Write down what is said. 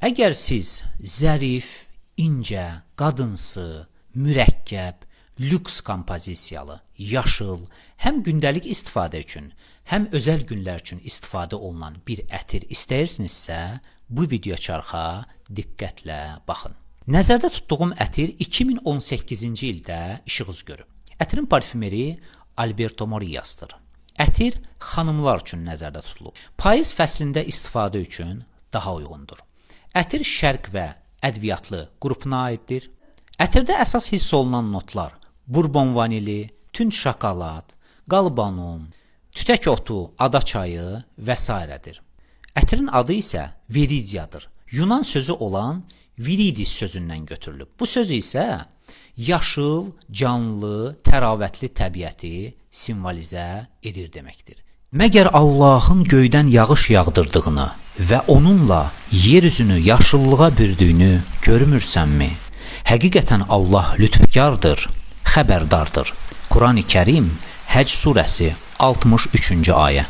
Əgər siz zərif, incə, qadınsı, mürəkkəb, lüks kompozisiyalı, yaşıl, həm gündəlik istifadə üçün, həm özəl günlər üçün istifadə olunan bir ətir istəyirsinizsə, bu video çarxa diqqətlə baxın. Nəzərdə tutduğum ətir 2018-ci ildə işıq üzü görüb. Ətirin parfümeri Alberto Morillasdır. Ətir xanımlar üçün nəzərdə tutulub. Payız fəslində istifadə üçün daha uyğundur. Ətir şərq və ədviyyatlı qrupuna aiddir. Ətirdə əsas hiss olunan notlar bourbon vanili, tünd şokolad, qalbanum, tütək otu, ada çayı və sairədir. Ətirin adı isə Viridiadır. Yunan sözü olan viridis sözündən götürülüb. Bu söz isə yaşıl, canlı, təravətli təbiəti simvolizə edir deməkdir. Məgər Allahın göydən yağış yağdırdığını və onunla yer üzünü yaşıllığa bürdüyünü görmürsənmi? Həqiqətən Allah lütfkardır, xəbərdardır. Qurani-Kərim, Həcc surəsi 63-cü ayə.